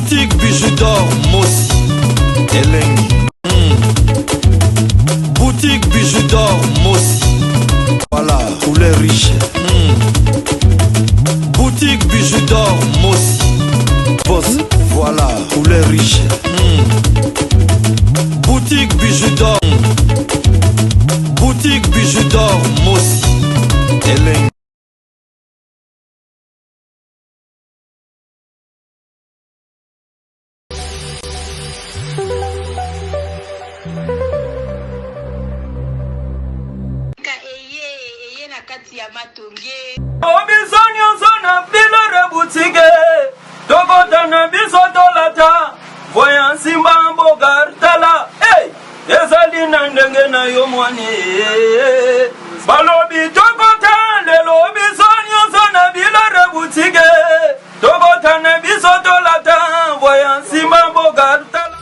Boutique Bijou d'or Mosi Elengi. Boutique Bijou d'or Mosi. Voilà, couleur riche. Boutique Bijou d'or Mosi. Boss, voilà, couleur riche. Boutique Bijou d'or. Boutique Bijou d'or Mosi. Elengi. Eye eye na kati ya matonge. Biso nyonso na bilore butike tokota na biso tolata voya nsimba mboka tala hey! Ezali na ndenge na yo mwani balobi tokota lelo biso nyonso na bilore butike tokota na biso tolata voya nsimba mboka tala.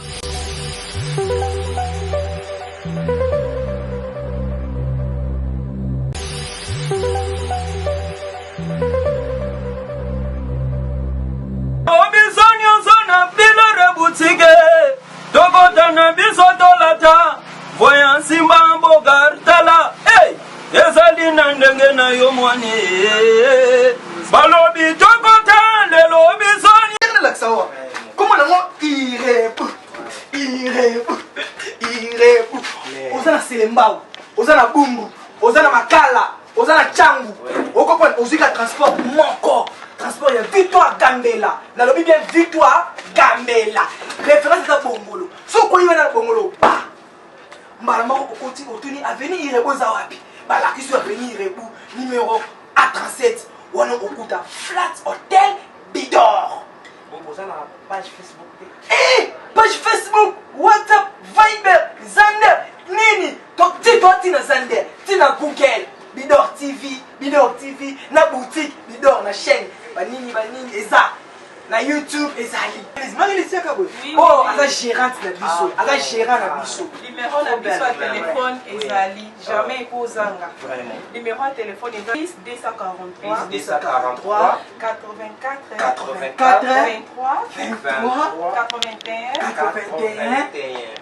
Biso nyonso na bilore butike tokota na biso tolata voya nsimba mboka tala hey! Ezali na ndenge na yo mwani balobi tokota lelo biso. Nalakisa wa kombo nango Irebu, Irebu, Irebu. Oza na Selembao, oza na Bumbu, oza na Makala, oza na Tshangu, okopona ozwi ka transport moko, transport ya Victoire Gambela. Nalobi bien, Victoire Gambela, référence eza Bongolo. Soki okoyi wana na Bongolo, ba mbala moko okoti, otuni avenue Irebu eza wapi, balakisi yo avenue Irebu numéro A37 wana, okuta Flat Hotel Bidor. Oza na page Facebook te? Eh, page Facebook, WhatsApp, Viber, Zander, nini ti to ntina Zander, ntina Google, Bidor TV, Bidor TV na boutique Bidor, na chaîne banini banini eza na YouTube, ezali Marie-Lisiaka boye. Oh, aza gérante na biso, aza gérant na biso. Numéro na biso ya telefone ezali jamais ekozanga. Numéro ya telefone eza 10 243 243 84 84 23 23 81 81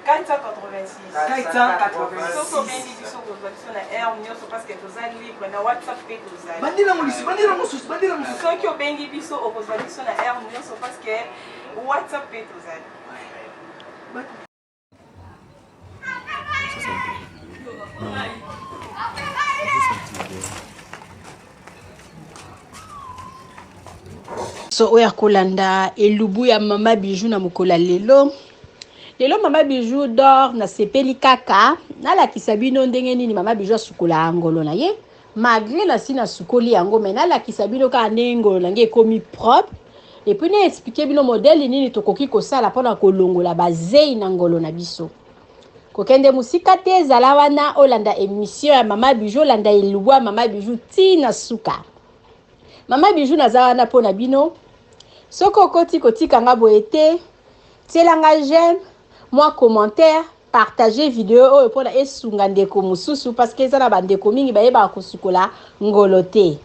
486. 486. Soki obengi biso, kozwa biso na heure nyonso parce que toza libre. Na WhatsApp mpe tozali. Bandela ngo lisusu, bandela mosusu, bandela mosusu. Soki obengi biso, okozwa biso na heure nyonso parce que WhatsApp mpe tozali. So oyo akolanda elubu ya Mama Bijou na mokolo ya lelo. Lelo Mama Bijou d'or nasepeli kaka nalakisa bino ndenge nini Mama Bijou asukolaka ngolo na ye. Malgré nasi nasukoli yango, mais nalakisa bino kaka ndenge ngolo na ngai ekomi propre, et puis na expliquer bino modèle nini tokoki kosala mpona kolongola bazei na ngolo na biso. Kokende mosika te, ezala wana, olanda émission ya Mama Bijou, olanda elubu ya Mama Bijou ntina suka. Mama Bijou naza wana mpo na bino. Soki okoti kotika nga boye te, tielanga j'aime, mwa commentaire, partage video oyo mpona esunga ndeko mosusu, parce que eza na bandeko mingi bayebaka kosukola ngolo te.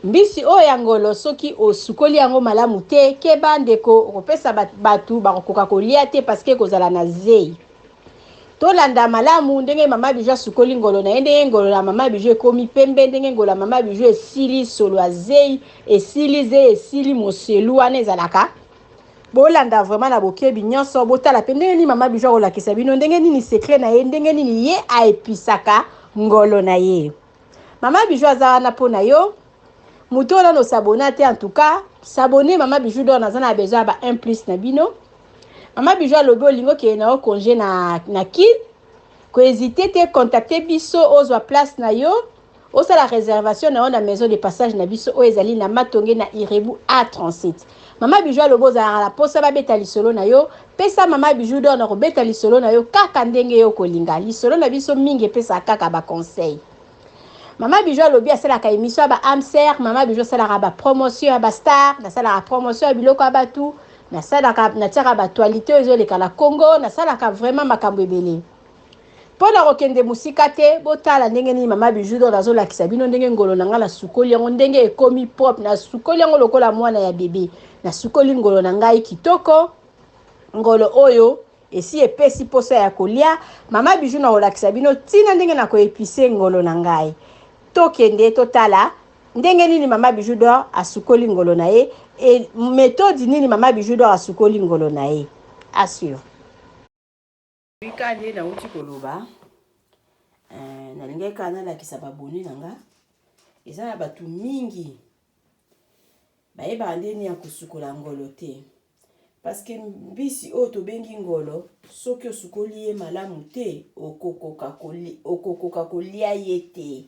Mbisi oyo ya ngolo, soki osukoli yango malamu te, keba ndeko, okopesa bato bakokoka kolia te parce que ekozala na zei. Tolanda malamu ndenge Mama Bijou asukoli ngolo na ye, ndenge ngolo na Mama Bijou ekomi pembe, ndenge ngolo ya Mama Bijou esili solo ya zei, esili zei, esili moselu wana ezalaka. Bolanda vraiment na bokebi nyonso, botala mpe ndenge nini Mama Bijou akolakisa bino ndenge nini secret na ye, ndenge nini ye aepisaka ngolo na ye. Mama Bijou aza wana mpo na yo. Moto oyo nano s'abonner te, en tout cas s'abonner. Mama Bijou d'or naza na besoin ya ba 1 plus na bino. Mama Bijou alobi olingi okende na yo congé na Kin, kohésite te, contacte biso, ozwa place na yo, osala réservation na yo na maison de passage na biso oyo ezali na Matonge na Irebu A37. Mama Bijou alobi ozalaka na mposa babeta lisolo na yo, pesa Mama Bijou d'or na kobeta lisolo na yo kaka ndenge yo kolinga. Lisolo na biso mingi epesaka kaka baconseil. Mama Bijou alobi asalaka émission ya ba âme sœur. Mama Bijou asalaka bapromotion ya bastar, nasalaka promotion ya biloko ya batu, nasalaka, natiaka baactualité oyo ezoleka na Congo, nasalaka vraiment makambo ebele. Mpo na kokende mosika te, botala ndenge nini Mama Bijou d'or azolakisa bino ndenge ngolo na ngai nasukoli yango, ndenge ekomi propre. Nasukoli yango lokola mwana ya bebe. Nasukoli ngolo na ngai kitoko. Ngolo oyo esi epesi posa ya kolia. Mama Bijou na kolakisa bino tina ndenge na koepise ngolo na ngai. Tokende totala ndenge nini Mama Bijou d'Or asukoli ngolo na ye et methode nini Mama Bijou d'Or asukoli ngolo na ye. Assure. Wika nde nauti koloba eh, nalingaki kaka nalakisa babone na nga eza na bato mingi bayebaka nde nini ya kosukola ngolo te parceke mbisi oyo tobengi ngolo soki osukoli ye malamu te okokoka kolia ye te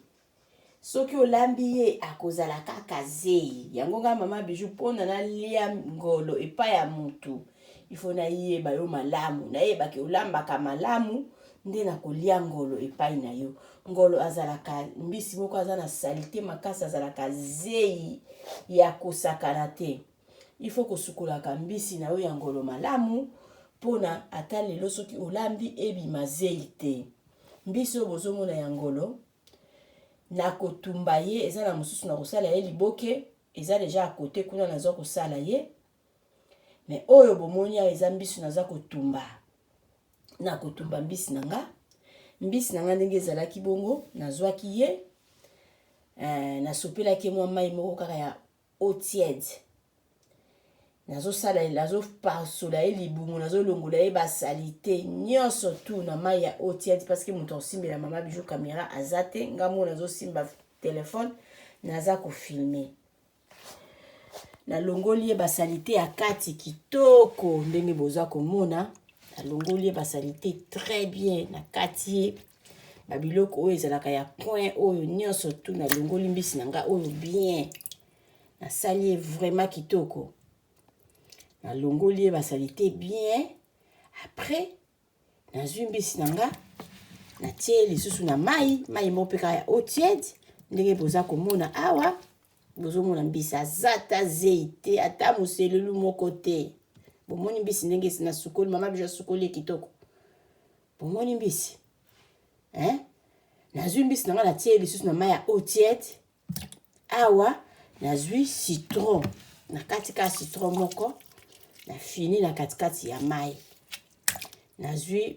Soki olambi ye akozala kaka zeyi. Yango nga mama Bijou pona nalia ngolo epai ya mutu il faut nayeba yo malamu, nayeba ke olambaka malamu nde nakolia ngolo epai na yo. Ngolo azalaka mbisi moko aza na salite makasi, azalaka zeyi ya kosakana te. Il faut kosukolaka mbisi na yo ya ngolo malamu pona ata lelo soki olambi ebima zeyi te. Mbisi oyo bozomona ya ngolo Nakotumba ye eza na mosusu nakosala ye liboke eza deja a cote kuna naza kosala ye me oyo bomoni awa eza mbisi naza kotumba nakotumba mbisi na nga mbisi na nga ndenge ezalaki bongo nazwaki ye eh, nasopelaki ye mwa mai moko kaka ya eau tiède nazosala nazopasola ye libumu nazolongola ye basalite nyonso tu na mai ya eau tiède parce que moto akosimbela mama bijou camera aza te nga moko nazosimba telefone naza kofilme nalongoli ye basalite ya kati kitoko ndenge boza komona nalongoli ye basalite très bien na kati ye babiloko oyo ezalaka ya coin oyo nyonso tu nalongoli mbisi na nga oyo bien nasali ye vraiment kitoko nalongoli ye basalite bien après nazwi mbisi na nga natie lisusu na mai mai moko mpe kaka ya eau tiède ndenge boza komona awa bozomona mbisi aza ata zei te ata moselelu moko te bomoni mbisi ndenge nasukoli mama bijo asukoli ye kitoko bomoni mbisi eh? nazwi mbisi na ngai natie lisusu na mai ya eau tiède awa nazwi citron na kati kaka citron moko nafini na katikati ya mai nazwi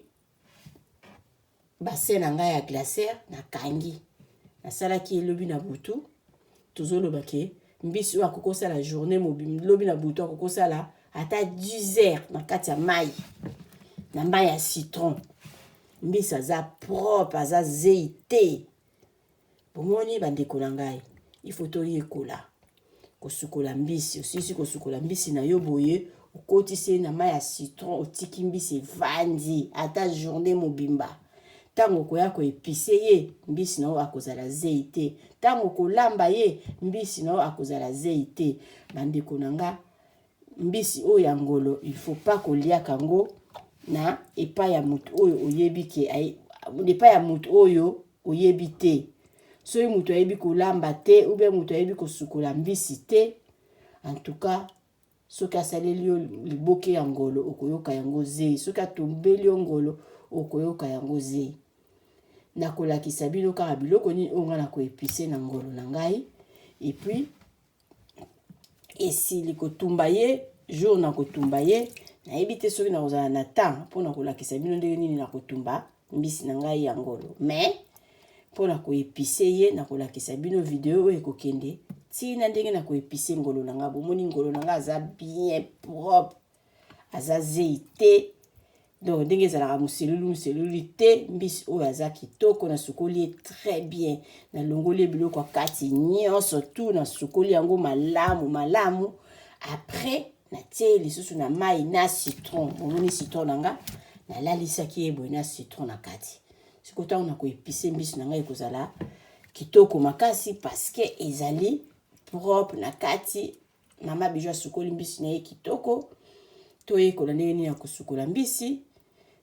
bassin na ngai ya glaciere nakangi nasalaki elobi na butu tozoloba ke mbisi oyo akoki kosala journée mobimba lobi na butu akoki kosala ata 10 heures na kati ya mai na mai ya citron mbisi aza propre aza zei te Bomoni bandeko na ngai, il faut toyekola kosukola mbisi. Osilisi kosukola mbisi na yo boye, okotisi ye na mai ya citron, otiki mbisi evandi ata journée mobimba. Ntango okoya koepise ye, mbisi na yo akozala zei te. Ntango okolamba ye, mbisi na yo akozala zei te. Bandeko na nga, mbisi oyo ya ngolo il faut pas koliaka yango na epai ya moto oyo oyebi ke epai ya moto oyo oyebi te. Soki moto ayebi kolamba te ou bien moto ayebi kosukola mbisi te, en tout cas soki asaleli yo liboke ya ngolo okoyoka yango zei, soki atumbeli yo ngolo okoyoka yango zei. Nakolakisa bino kaka biloko nini oyo ngai nakoepise na ngolo na ngai et puis esili kotumba ye jour na kotumba ye nayebi te soki nakozala na temps mpo na kolakisa bino ndenge nini nakotumba mbisi na ngai ya ngolo mais mpo na koepise ye nakolakisa bino video oyo ekokende ntina ndenge na koepise ngolo na ngai bomoni ngolo na ngai aza bien propre aza zei te donc ndenge ezalaka moselulu moselulu te mbisi oyo aza kitoko nasukoli ye très bien nalongoli ye biloko ya kati nyonso tu nasukoli yango malamu malamu après natie ye lisusu na mai na citron bomoni citron na nga nalalisaki ye boye na citron na kati sikoyo ntango nakoepise mbisi na ngai ekozala kitoko makasi parce que ezali propre na kati Mama Bijou asukoli mbisi na ye kitoko. Toyekola ndenge nini ya kosukola mbisi.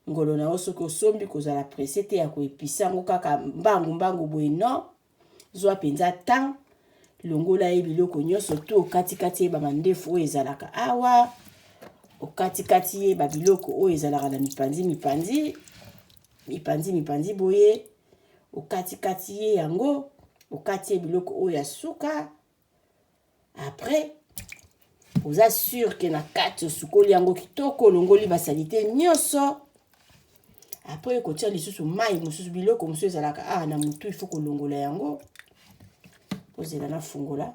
Ngolo na yo soki osombi kozala presse te ya koepise yango kaka mbangu mbangu boye non. Zwa mpenza temps, longola ye biloko nyonso tu okatikati ye bamandefu oyo ezalaka awa, okatikati ye babiloko oyo ezalaka na mipanzi mipanzi mipanzi mipanzi boye, okatikati ye yango, okati ye biloko oyo ya suka. Après, Oza sur ke na kati osukoli yango kitoko, olongoli basalite nyonso. Après okotia lisusu mai mosusu, biloko mosusu ezalaka awa na motu, il faut kolongola yango. Ozela nafungola.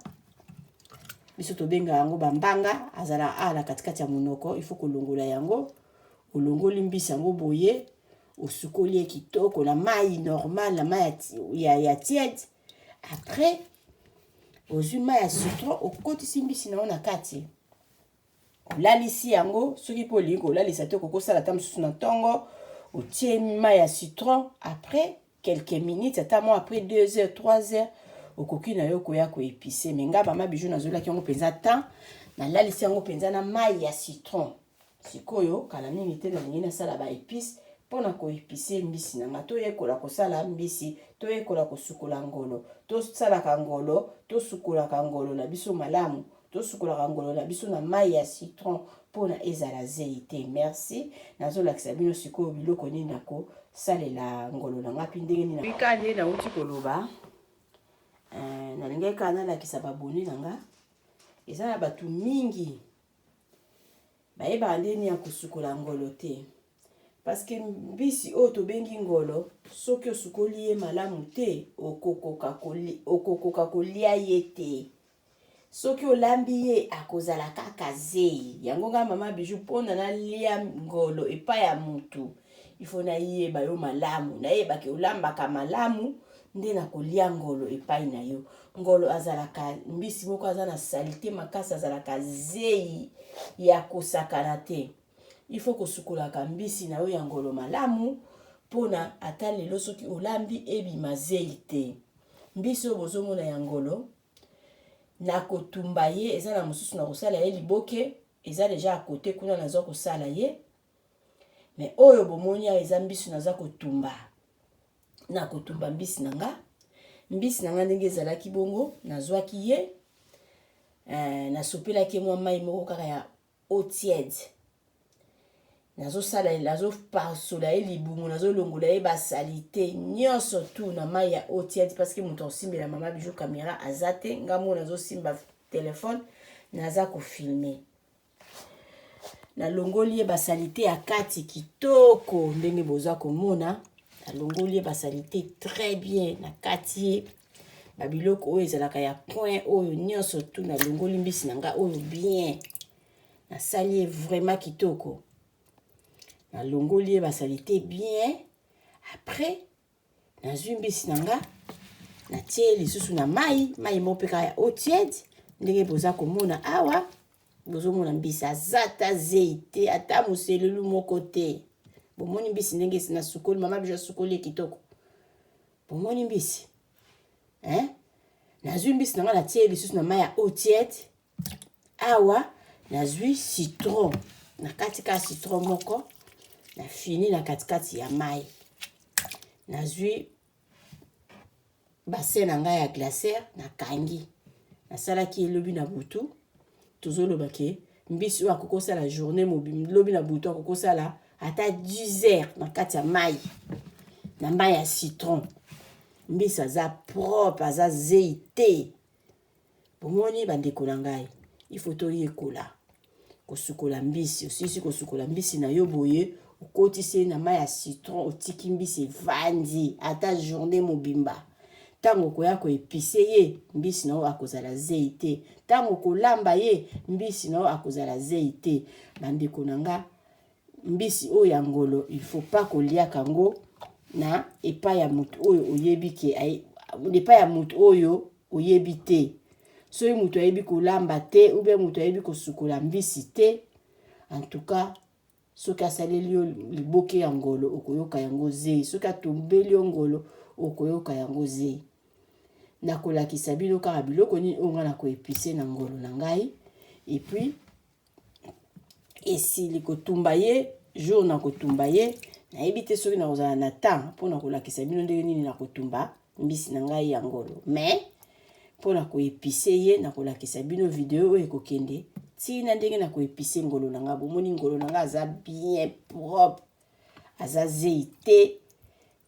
Biso tobenga yango bambanga, azala awa na katikati ya monoko, il faut kolongola yango. Olongoli mbisi yango boye, osukoli ye kitoko na mai normal, na mai ya tiède. Après ozwi mai ya citron, okotisi mbisi na yo na kati, olalisi yango. Soki mpe olingi kolalisa te, okokosala ata mosusu na ntongo, otie mai ya citron. Après quelques minutes, ata mwa après 2 heures, 3 heures, okoki na yo koya koépicer. Mais nga mama Bijou nazolaki yango mpenza temps, nalalisi yango mpenza na mai ya citron. Sikoyo kala mingi te, nalingi nasala baépices mpona koépicer mbisi na nga. Toyekola kosala mbisi, toyekola kosukola ngolo. Tosalaka ngolo, tosukolaka ngolo na biso malamu, tosukolaka ngolo na biso na mai ya citron mpona ezala zei te. Merci. Nazolakisa bino sikoyo biloko nini nakosalela ngolo na nga mpe ndenge nini. Ka nde nauti koloba, nalingaki kaka nalakisa baboni na nga. Eza na bato mingi bayebaka ndeni ya kosukola ngolo te, parce que mbisi oyo tobengi ngolo, soki osukoli ye malamu te, okokoka kolia ye te. Soki olambi ye, akozala kaka zei. Yango ngai mama Bijou, mpona nalia ngolo epai ya mutu, ifo nayeba yo malamu, nayebaki olambaka malamu nde nakolia ngolo epai na yo. Ngolo azalaka mbisi moko aza na saleté makasi, azalaka zei ya kosakana te. Il faut kosukolaka mbisi na yo ya ngolo malamu, mpona ata lelo soki olambi, ebima zei te. Mbisi oyo bozomona ya ngolo, nakotumba ye. Eza na mosusu nakosala ye liboke, eza déjà à côté kuna, naza kosala ye. Mais oyo bomoni awa eza mbisi naza kotumba. Nakotumba mbisi na nga. Mbisi na nga ndenge ezalaki bongo, nazwaki ye, nasopelaki ye mwa mai moko kaka ya eau tiède. Nazosala, nazopasola ye libumu, nazolongola ye basalite nyonso tu na mai ya eau tiède, parce que moto akosimbela mama Bijou caméra aza te. Nga moko nazosimba telefone, naza kofilmer. Nalongoli ye basalite ya kati kitoko ndenge boza komona. Nalongoli ye basalite très bien na kati ye, babiloko oyo ezalaka ya coin oyo nyonso tu. Nalongoli mbisi na nga oyo bien, nasali ye vraiment kitoko, nalongoli ye basalite bien. Après nazwi mbisi na nga, natie lisusu na mai, mai moko mpe kaka ya eau tiède ndenge boza komona awa. Bozomona mbisi aza ata zei te, ata moselelu moko te. Bomoni mbisi ndenge nasukoli, mama Bijou asukoli ye kitoko. Bomoni mbisi, hein? Nazwi mbisi na nga, natie lisusu na mai ya eau tiède. Awa nazwi citron na kati, kaka citron moko nafini na katikati ya mai. Nazwi bassin na ngai ya glacière, nakangi. Nasalaki elobi na butu. Tozoloba ke mbisi oyo akoki kosala journée mobimba, lobi na butu akoki kosala ata 10 heures na kati ya mai, na mai ya citron. Mbisi aza propre, aza zei te. Bomoni bandeko na ngai, ifo toyekola kosukola mbisi. Osilisi kosukola mbisi na yo boye, okotisi ye na mai ya citron, otiki mbisi evandi ata journée mobimba. Ntango okoya koépicer ye, mbisi na yo akozala zei te. Ntango okolamba ye, mbisi na yo akozala zei te. Bandeko na nga, mbisi oyo ya ngolo, il faut pas koliaka yango na epai ya motu oyo oyebi ke, epai ya motu oyo oyebi te. Soki moto ayebi kolamba te ou bien moto ayebi kosukola mbisi te, en tout cas soki asaleli yo liboke ya ngolo, okoyoka yango zei. Soki atumbeli yo ngolo, okoyoka yango zei. Nakolakisa bino kaka biloko nini oyo ngai nakoépicer na ngolo na ngai. Et puis esili kotumba ye, jour na kotumba ye, nayebi te soki nakozala na temps mpona kolakisa bino ndenge nini nakotumba mbisi na ngai ya ngolo. Mais mpona koépicer ye, nakolakisa bino video oyo ekokende ntina ndenge na koépicer ngolo na ngai. Bomoni ngolo na ngai aza bien propre, aza zei te.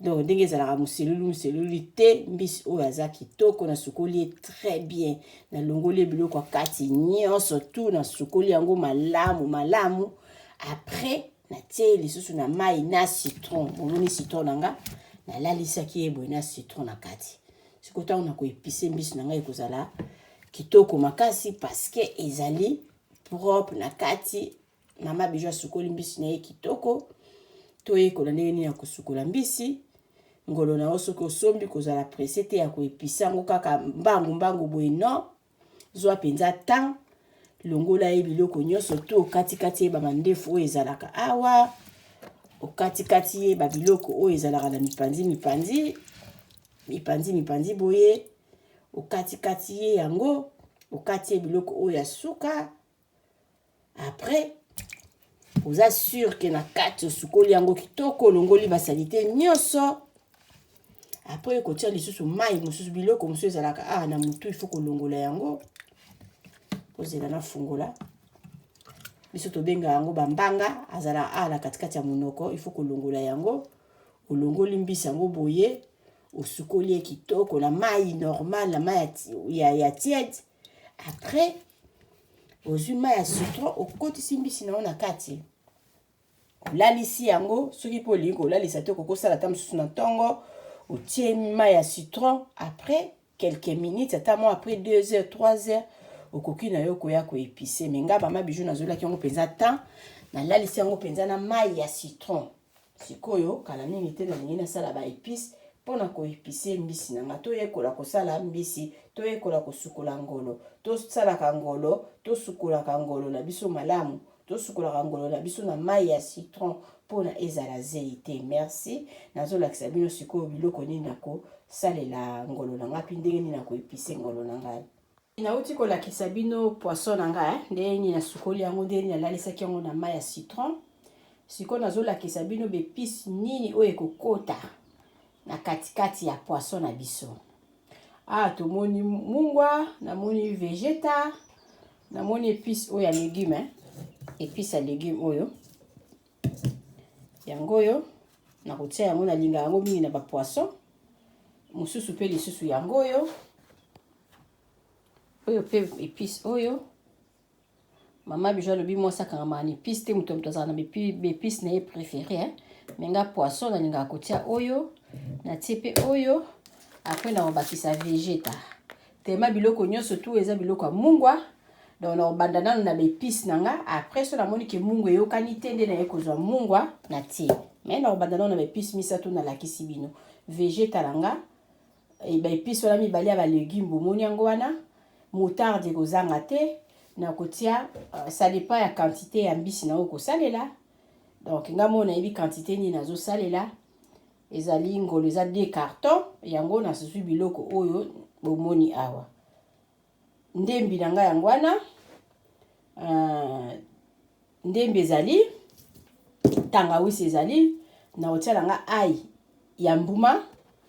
Donc ndenge ezalaka moselulu moselulu te, mbisi oyo aza kitoko, nasukoli ye très bien, nalongoli ye biloko ya kati nyonso tu, nasukoli yango malamu malamu. Après natie lisusu na mai na citron. Bomoni citron na nga, nalalisaki ye boye na citron na kati. Sikoyo ntango nakoepise mbisi na ngai ekozala kitoko makasi parce que ezali propre na kati. Mama Bijou asukoli mbisi na ye kitoko. Toyekola ndenge nini ya kosukola mbisi. Ngolo na yo soki osombi, kozala presse te ya koepisa yango kaka mbangu mbangu boye, non. Zwa mpenza temps, longola ye biloko nyonso to okatikati ye bamandefu oyo ezalaka awa, okatikati ye babiloko oyo ezalaka na mipanzi mipanzi mipanzi mipanzi boye, okatikati ye yango, okati ye biloko oyo ya suka. Après oza sûr ke na kati osukoli yango kitoko, olongoli basalite nyonso. Après kotia lisusu mai mosusu, biloko mosusu ezalaka awa na motu, ifo kolongola yango. Kozela nafungola, biso tobenga yango bambanga, azala awa na katikati ya monoko, ifo kolongola yango. Olongoli mbisi yango boye, osukoli ye kitoko na mai normal, na mai ya tiède. Après ozwi mai ya citron, okotisi mbisi na yo na kati, olalisi yango. Soki mpe olingi kolalisa te, okokosala ata mosusu na ntongo, otie mai ya citron. Après quelques minutes, ata mwa après 2 heures, 3 heures, okoki na yo koya koepise. Me nga Mama Bijou nazolaki yango mpenza temps, nalalisi yango mpenza na mai ya citron. Sikoyo kala mingi te nalingi nasala baepice mpona koepise mbisi na nga. Toyekola kosala mbisi, toyekola kosukola ngolo, tosalaka ngolo, tosukolaka ngolo na biso malamu, tosukolaka ngolo na biso na mai ya citron mpona ezala zei te. Merci. Nazolakisa bino sikoyo biloko nini nakosalela ngolo na ngai mpe ndenge nini nakoepise ngolo na ngai. Nauti kolakisa bino poisson na ngai ndenge nini nasukoli yango, ndenge nini nalalisaki yango na mai ya citron. Sikoyo nazolakisa bino baepice nini oyo ekokota na katikati ya poisson na biso. Awa tomoni mungwa, namoni vegeta, namoni epice oyo ya legume, eh? Epice ya legume oyo yango oyo nakotia yango, nalinga yango mingi na bapoisson mosusu. Mpe lisusu yango oyo, oyo mpe epice oyo. Mama Bijou alobi mwasi akangamaka na epice te, moto moto azala na baepice na ye préféré, eh? Me nga poisson nalingaka kotia oyo, natie mpe oyo. Après nakobakisa vegeta tema, biloko nyonso tu eza biloko ya mungwa. Donc nakobanda nano na baepice na nga. Après so namoni ke mungwa eyokani te, nde naye kozwa mungwa na tie. Me nakobanda nano na baepice misato nalakisi bino: vegeta na nga, baepice wana mibale ya balegume bomoni yango wana, moutarde ekozanga te. Nakotia, ça dépend ya quantité ya mbisi na oyo kosalela. Donc nga mo nayebi quantité nini nazosalela, ezali ngolo eza 2 carton. Yango nazwi biloko oyo bomoni awa, ndembi na ngai yango wana, ndembi ezali, tangawisi ezali, na kotia na nga ail ya mbuma.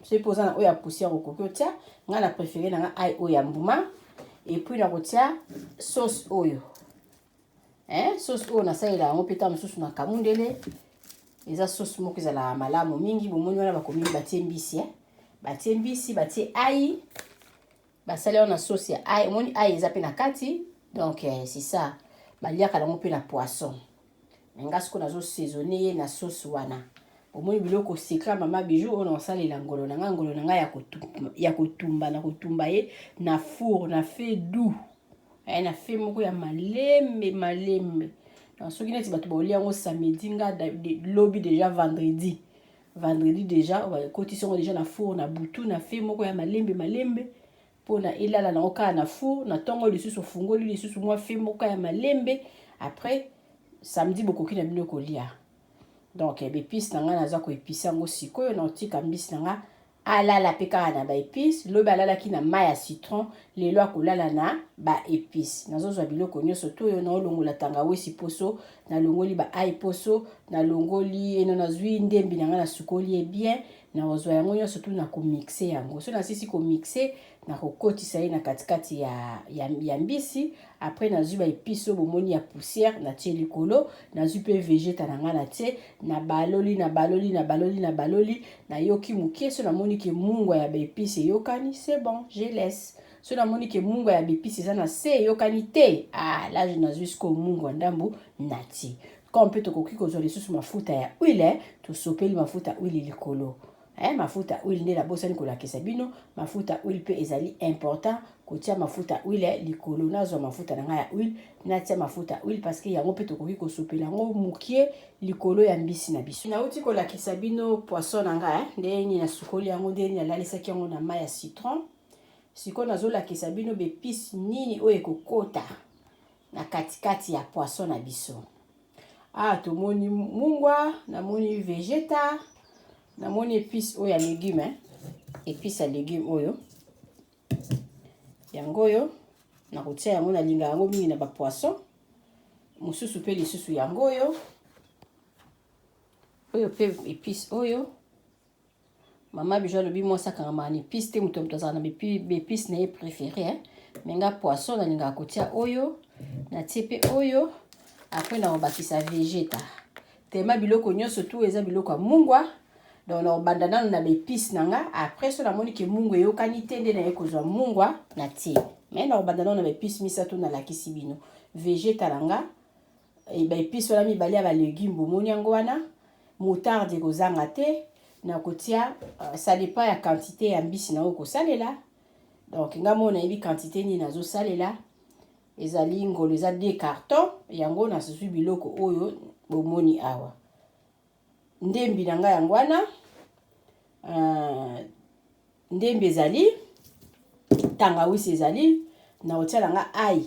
Soki mpo oza na oyo ya poussière, okoki otia. Ngai na préféré na nga ail oyo ya mbuma. Et puis na kotia sauce oyo, hein? Sauce oyo nasalela yango mpe ta mosusu na kamundele, eza sauce moko ezalaka malamu mingi. Bomoni wana bakomi batie mbisi, eh? Batie mbisi, batie ail, basali yango na sauce ya ail. Omoni ail eza mpe na kati. Donc c'est ça, baliaka yango mpe na poisson. Me nga sikoyo nazosaisonne ye na sauce wana. Omoni biloko secret Mama Bijou oyo nakosalela ngolo na ngai, ngolo na ngai ya kotumba. Na kotumba ye na four na feu doux, na feu moko ya malembe malembe. Donc soki neti bato baolia yango samedi, nga lobi déjà vendredi, vendredi déjà bakotisi yango déjà na four na butu, na feu moko ya malembe malembe, mpona elala nango kaka na four. Na ntongo lisusu ofungoli lisusu mwa feu moko ya malembe. Après samedi bokoki na bino kolia. Donc baepice na ngai naza koepise yango sikoyo. Na otika mbisi na nga alala mpe kaka na baepice. Lobi alalaki na mai ya citron, lelo akolala na baepice. Nazozwa biloko nyonso to oyo, naolongola tangawisi poso, nalongoli baail poso, nalongoli eno, nazwi ndembi na ngai, nasukoli ye bien. Nakozwa yango nyonso tu, nakomixe yango. So nasisi komixe, nakokotisa ye na katikati ya, ya, ya mbisi. Après nazwi baepice oyo bomoni ya poussière, natie likolo. Nazwi mpe vegeta na ngai, natie, nabaloli, nabaloli, nabaloli, nabaloli, nayoki moke. So namoni ke mungwa ya baepice eyokani, c'est bon, je laisse. So namoni ke mungwa ya baepice eza na se, eyokani te, ah, là nazwi sikoyo mungwa ndambu, natie. Comme mpe tokoki kozwa lisusu mafuta ya huile, tosopeli mafuta huile likolo. Mafuta huile nde nabosani kolakisa bino. Mafuta huile mpe ezali important kotia mafuta huile likolo. Nazwa mafuta na ngai ya huile, natia mafuta huile, parce que yango mpe tokoki kosopela yango mokie likolo ya mbisi na biso. Nauti kolakisa bino poisson na ngai, ndenge nini nasukoli yango, ndenge nini nalalisaki yango na mai ya citron. Sikoyo nazolakisa bino baepice nini oyo ekokota na katikati ya poisson na biso. Ah, tomoni mungwa, namoni vegeta, namoni épice oyo ya légume, eh? Épice ya légume oyo, yango oyo nakotia yango, nalinga yango mingi na bapoisson mosusu. Mpe lisusu yango oyo, oyo mpe épice oyo. Mama Bijou alobi mwasi akangamaka na épice te, moto moto azala na baepice na ye préféré, eh? Mais nga poisson nalingaka kotia oyo, natie mpe oyo. Après nakobakisa vegeta. Tema biloko nyonso tu eza biloko ya mungwa. Donc nakobanda nano na baepice na nga. Après so namoni ke mungwa eyokani te, nde naye kozwa mungwa na tie. Mais nakobanda nano na baepice misato nalakisi bino: vegeta na nga, baepice wana mibale ya balégume bomoni yango wana, moutarde ekozanga te. Nakotia, ça dépend ya quantité ya mbisi na oyo kosalela. Donc nga mo nayebi quantité nini nazosalela. Ezali ngolo, eza deux carton. Yango nazwi biloko oyo bomoni awa. Ndembi na ngai yango wana, ndembi ezali, tangawisi ezali. Nakotia na nga ail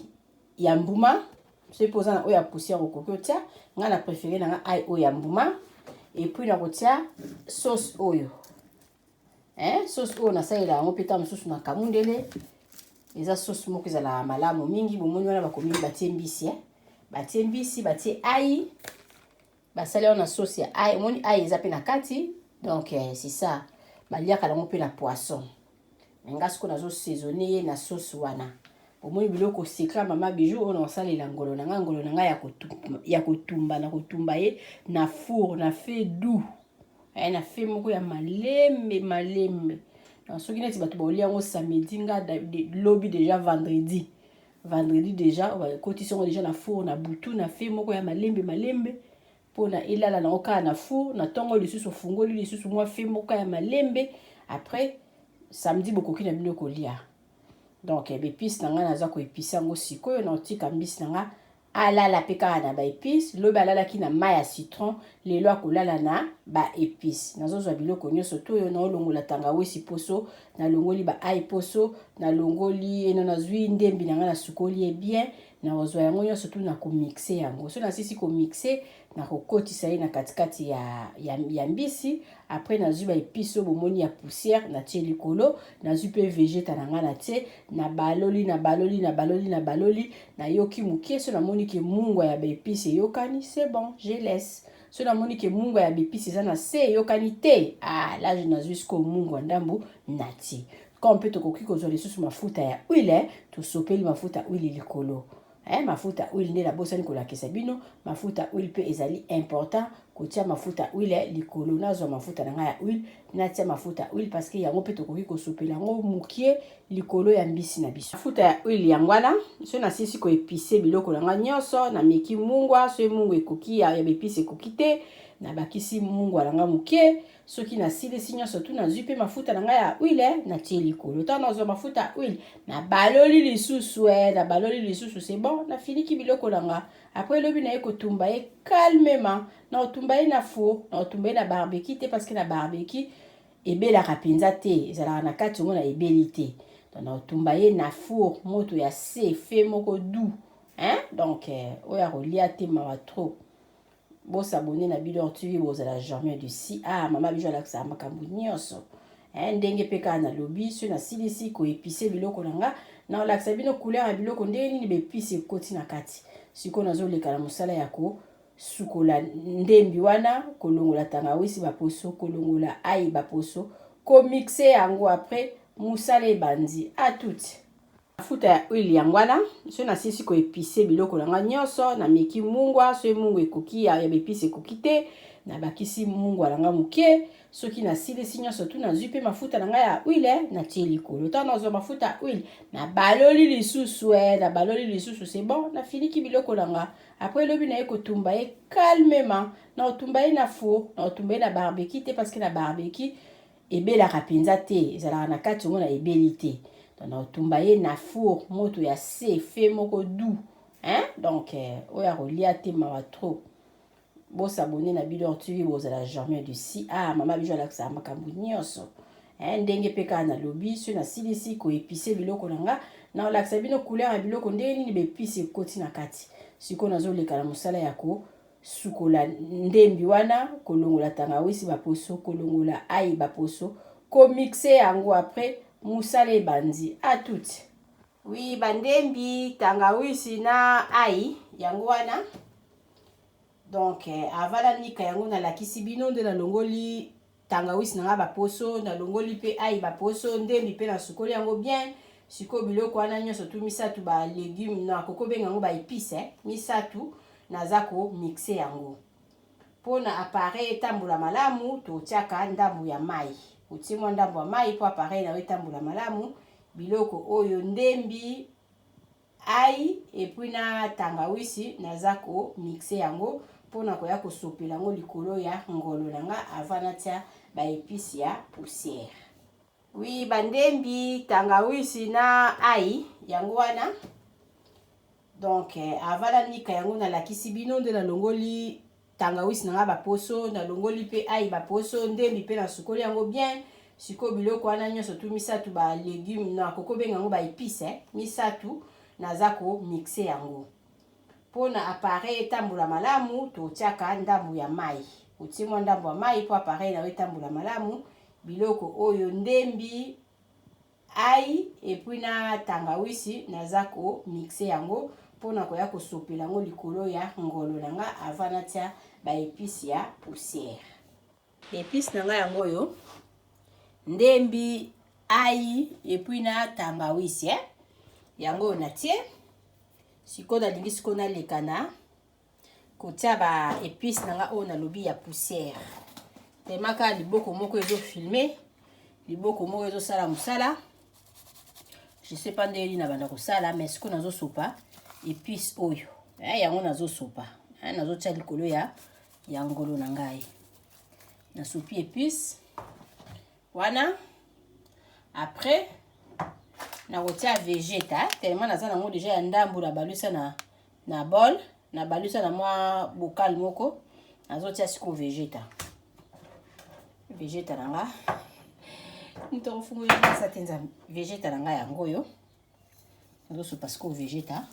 ya mbuma. Soki mpo oza na oyo ya poussière, okoki otia. Ngai na préféré na nga ail oyo ya mbuma. Et puis nakotia sauce oyo, hein? Sauce oyo nasalela yango mpe ntango mosusu na kamundele. Eza sauce moko ezalaka malamu mingi. Bomoni wana bakomi batie mbisi, eh? Batie mbisi, batie ail, basali yango na sauce ya ail. Omoni ail eza mpe na kati. Donc c'est ça, baliaka yango mpe na poisson. Mais nga sikoyo nazosaisonne ye na sauce wana. Omoni biloko secret Mama Bijou oyo nakosalela ngolo na ngai, ngolo na ngai ya kotumba. Na kotumba ye na four na feu doux, na feu moko ya malembe malembe. Soki neti bato baolia yango samedi, nga lobi déjà vendredi, vendredi déjà bakotisi yango déjà na four na butu, na feu moko ya malembe malembe, mpona elala nango kaka na four. Na ntongo lisusu ofungoli lisusu mwa feu moko ya malembe. Après samedi bokoki na bino kolia. Donc baepice na ngai, naza koépicer yango sikoyo. Na otika mbisi na nga alala mpe kaka na baepice. Lobi alalaki na mai ya citron, lelo akolala na baepice. Nazozwa biloko nyonso to oyo, naolongola tangawisi poso, nalongoli baail poso, nalongoli eno, nazwi ndembi na ngai, nasukoli ye bien. Nakozwa yango nyonso tu, nakomixe yango. So nasisi komixe, nakokotisa ye na katikati ya mbisi. Après nazwi baepice oyo bomoni ya poussière, natie likolo. Nazwi mpe vegeta na ngai, natie, nabaloli, nabaloli, nabaloli, nabaloli, nayoki moke. So namoni ke mungwa ya baepice eyokani, c'est bon, je laisse. So namoni ke mungwa ya baepice eza na se, eyokani te, ah, là nazwi sikoyo mungwa ndambu, natie. Comme mpe tokoki kozwa lisusu mafuta ya huile, tosopeli mafuta huile likolo. Mafuta huile nde nabosani kolakisa bino. Mafuta huile mpe ezali important kotia mafuta huile likolo. Nazwa mafuta na ngai ya huile, natia mafuta huile, parce que yango mpe tokoki kosopela yango mokie likolo ya mbisi na biso. Mafuta ya huile yango wana. So nasilisi koépicer biloko na ngai nyonso, nameki mungwa. So mungwa ekoki ya baepice ekoki te, nabakisi mungwa na ngai mokie. Soki nasilisi nyonso tu, nazwi mpe mafuta na ngai ya huile, natie likolo. Ntango nazwa mafuta ya huile, nabaloli lisusu, nabaloli lisusu, c'est bon, nafiliki biloko na nga. Après elobi naye kotumba ye calmement. Na kotumba ye na four, na kotumba ye na barbecue te, parce que na barbecue ebelaka mpenza te, ezalaka na kati omona ebeli te. Donc na kotumba ye na four, moto ya se, feu moko doux, hein? Donc oyo akolia te, mawa trop. Bos'abonner na Bidor TV, bozala jamais déçus. Ah, Mama Bijou alakisaka makambo nyonso, ndenge mpe kaka nalobi. So nasilisi koépicer biloko na nga, naolakisa bino couleur ya biloko, ndenge nini baepice ekoti na kati. Sikoyo nazoleka na mosala ya ko Kosukola ndembi wana, kolongola tangawisi baposo, kolongola ayi baposo, komixe yango après mosala ebandi. A tout. Mafuta ya huile yango wana, soki nasilisi ko epice biloko na nga nyonso, nameki mungwa, soki mungwa ekoki ya ba epice ekoki te, nabakisi mungwa na nga moke. Soki nasilisi nyonso tu, nazwi mpe mafuta na ngai ya huile, natie likolo. Ntango nazwa mafuta ya huile, nabaloli lisusu, nabaloli lisusu, c'est bon, nafiniki biloko na nga. Après lobi naye kotumba ye calmement, nakotumba ye na four, nakotumba ye na barbecue te, parce que na barbecue ebelaka mpenza te, ezalaka na kati omona ebeli te. Donc nakotumba ye na four, moto ya se, feu moko doux, hein? Donc oyo akolia te mawa trop. Bosabone na Bidor TV, bozala jamais déçus. Ah, mama Bijou alakisaka makambo nyonso, hein? Ndenge mpe kaka nalobi, soki nasilisi koépicer biloko na nga, nakolakisa bino couleur ya biloko, ndenge nini baépices ekoti na kati. Sikoyo nazoleka na mosala ya kosukola ndembi wana, kolongola tangawisi baposo, kolongola ayi baposo, komixe yango après mosala ebandi. A tout. Oui, bandembi, tangawisi na ayi yango wana. Donc avant nanika yango, nalakisi bino nde nalongoli tangawisi na nga baposo, nalongoli mpe ayi baposo, ndembi mpe nasukoli yango bien. Sikoyo biloko wana nyonso tu misato, balégume, nakoki kobenga yango baépices misato, naza komixe yango. Mpona appareil etambola malamu, totiaka ndambu ya mai. Otie mwa ndambu ya mai mpo appareil na yo etambola malamu. Biloko oyo, ndembi, ayi et puis na tangawisi, naza komixe yango mpona koya kosopela yango likolo ya ngolo na nga avant natia baépices ya poussière. Oui, bandembi, tangawisi na ayi yango wana. Donc avant nanika yango, nalakisi bino nde nalongoli tangawisi na nga baposo, nalongoli mpe ayi baposo, ndembi mpe nasukoli yango bien. Sikoyo biloko wana nyonso tu misato, balégume, nakoki kobenga yango baépices misato, naza komixe yango. Mpona appareil etambola malamu, totiaka ndambu ya mai. Otie mwa ndambu ya mai mpo appareil na yo etambola malamu. Biloko oyo, ndembi, ayi et puis na tangawisi, naza komixe yango mpona koya kosopela yango likolo ya ngolo na nga avant natia baépices ya poussière. Épice na ngai yango oyo, ndembi, ayi et puis na tangawisi, Yango oyo natie. Sikoyo nalingi sikoyo naleka na kotia baépices na nga oyo nalobi ya poussière. Tema kaka liboko moko ezofilme, liboko moko ezosala mosala, je sais pas ndenge nini na banda kosala, mais sikoyo nazosopa épice oyo, yango nazosopa, nazotia likolo ya ngolo na ngai. Nasopi épice wana, après nakotia vegeta. Tellement naza nango déjà ya ndambu, na balusa na bol, na balusa na mwa bocal moko. Nazotia sikoyo vegeta. Vegeta na nga, moto akofungola masa te, nzambe. Vegeta na ngai yango oyo, nazosopa sikoyo vegeta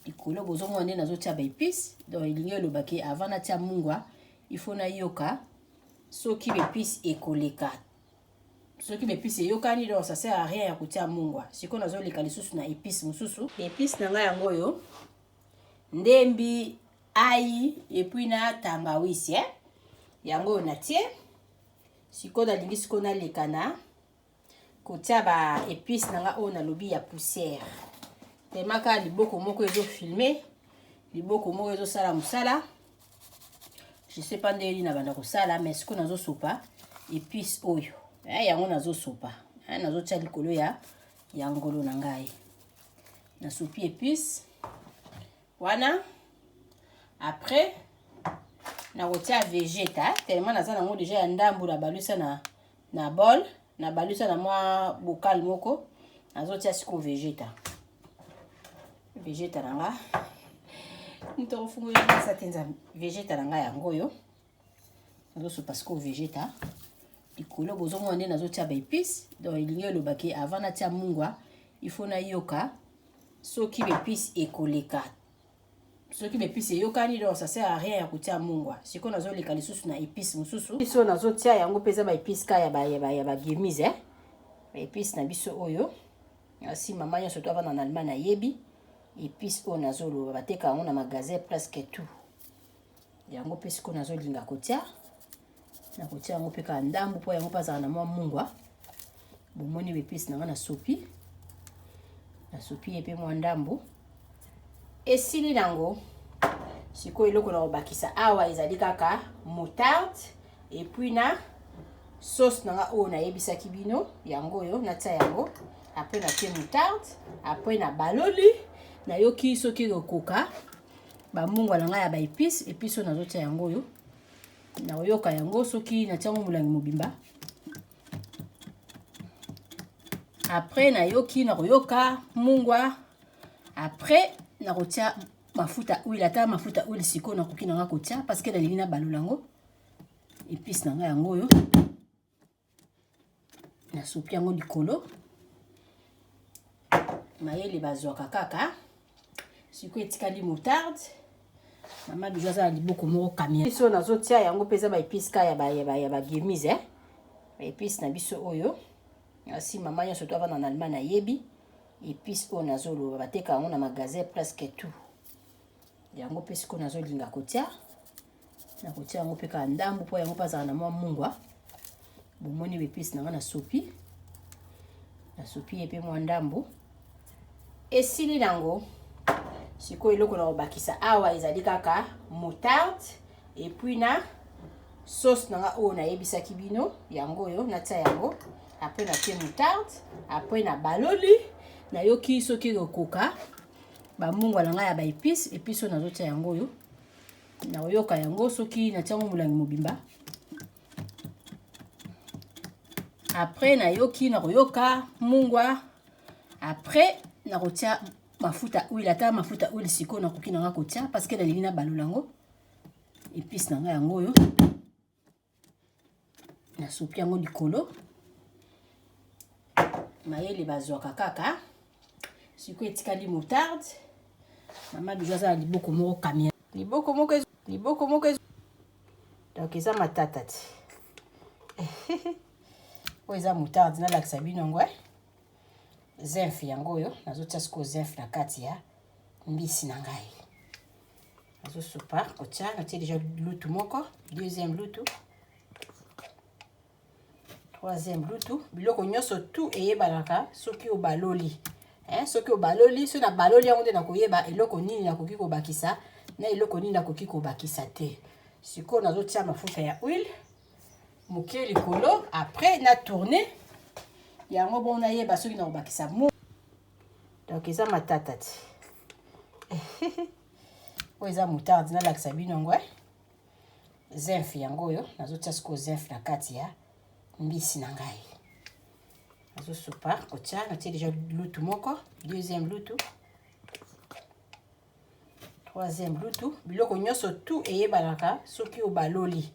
likolo. Bozomona nde nazotia baépices. Donc elingi elobaki, avant natia mungwa, il faut nayoka soki baépices ekoleka. Soki baépices eyokani, donc ça sert à rien ya kotia mungwa. Sikoyo nazoleka lisusu na épice mosusu. Épice na ngai yango oyo, ndembi, ayi et puis na tangawisi, Yango oyo natie. Sikoyo nalingi sikoyo naleka na kotia baépices na nga oyo nalobi ya poussière. Tema kaka liboko moko ezofilme, liboko moko ezosala mosala, je sais pas ndenge nini na banda kosala, mais sikoyo nazosopa épice oyo, yango nazosopa, nazotia likolo ya ngolo na ngai. Nasopi épice wana, après nakotia vegeta. Tellement naza nango déjà ya ndambu, na balusa na bol, na balusa na mwa bocal moko. Nazotia sikoyo vegeta. Vegeta na nga, moto akofungola masa te, nzambe. Vegeta na ngai yango oyo, nazosopa sikoyo vegeta likolo. Bozomona nde nazotia baépices. Donc elingi elobaki, avant natia mungwa, il faut nayoka soki baépices ekoleka. Soki baépices eyokani, donc ça sert à rien ya kotia mungwa. Sikoyo nazoleka lisusu na épice mosusu. Épice oyo nazotia yango mpe eza baépices ka ya bagemise, baépices na biso oyo. Asi mama nyonso to avanda na Allemagne ayebi épice oyo nazoloba. Bateka yango na magasin presque tout. Yango mpe sikoyo nazolinga kotia, nakotia yango mpe kaka ndambu mpo yango mpe azala na mwa mungwa. Bomoni baepisi na ngai nasopi, nasopi ye mpe mwa ndambu. Esili nango. Sikoyo eloko na kobakisa awa ezali kaka moutarde et puis na sauce na nga oyo nayebisaki bino, yango oyo natia yango. Après natie moutarde, après na baloli, nayoki soki ekokoka bamungwa na ngai ya ba épices, épices oyo nazotia yango oyo, nakoyoka yango soki natia yango molangi mobimba. Après nayoki, nakoyoka mungwa. Après nakotia mafuta huile, ata mafuta huile sikoyo nakoki nanga kotia parce que nalingi nabalola yango. Épice na ngai yango oyo nasopi yango likolo, mayele bazwaka kaka. Sikoyo etikali moutarde. Mama Bijou aza na liboko moko camion. Biso nazotia yango mpe eza ba épice ka ya ba gemise, eh? Ba épice na biso oyo. Asi mama nyonso to avanda na Allemagne ayebi épice oyo nazoloba, bateka yango na magasin presque tout. Yango mpe sikoyo nazolinga kotia, nakotia yango mpe kaka ndambu mpo yango mpe azala na mwa mungwa. Bomoni ba épice na ngai nasopi, nasopi ye mpe mwa ndambu. Esili nango. Sikoyo eloko na kobakisa awa ezali kaka moutarde et puis na sauce na nga oyo nayebisaki bino, yango oyo natia yango. Après natie moutarde, après na baloli, nayoki soki ekokoka bamungwa na ngai ya ba épices, épices oyo nazotia yango oyo, nakoyoka yango soki natia yango molangi mobimba. Après nayoki, nakoyoka mungwa. Après nakotia mafuta huile, ata mafuta huile sikoyo nakoki nanga kotia parce que nalingi nabalola yango. Épice na ngai yango oyo nasopi yango likolo, mayele bazwaka kaka. Sikoyo etikali moutarde. Mama Bijou aza na liboko moko camion, liboko moko, liboko moko, donc eza matata te. Oyo eza moutarde, nalakisa bino yango, eh? Zinf yango oyo nazotia sikoyo zinf na kati ya mbisi na ngai. Nazosopa kotia, natie deja lutu moko, deuxième lutu, troisième lutu. Biloko nyonso tout eyebanaka soki obaloli, hein? Soki obaloli, soki nabaloli yango nde nakoyeba eloko nini nakoki kobakisa na eloko nini nakoki kobakisa te. Sikoyo nazotia mafuta ya huile moke likolo, après na tourner yango bongo nayeba soki nakobakisa mo. Donc eza matata te. Oyo eza moutarde, nalakisa bino yango, eh? Zinf yango oyo nazotia sikoyo zinf na kati ya mbisi na ngai. Nazosopa kotia, natie deja lutu moko, deuxième lutu, troisième lutu. Biloko nyonso tout eyebanaka soki obaloli,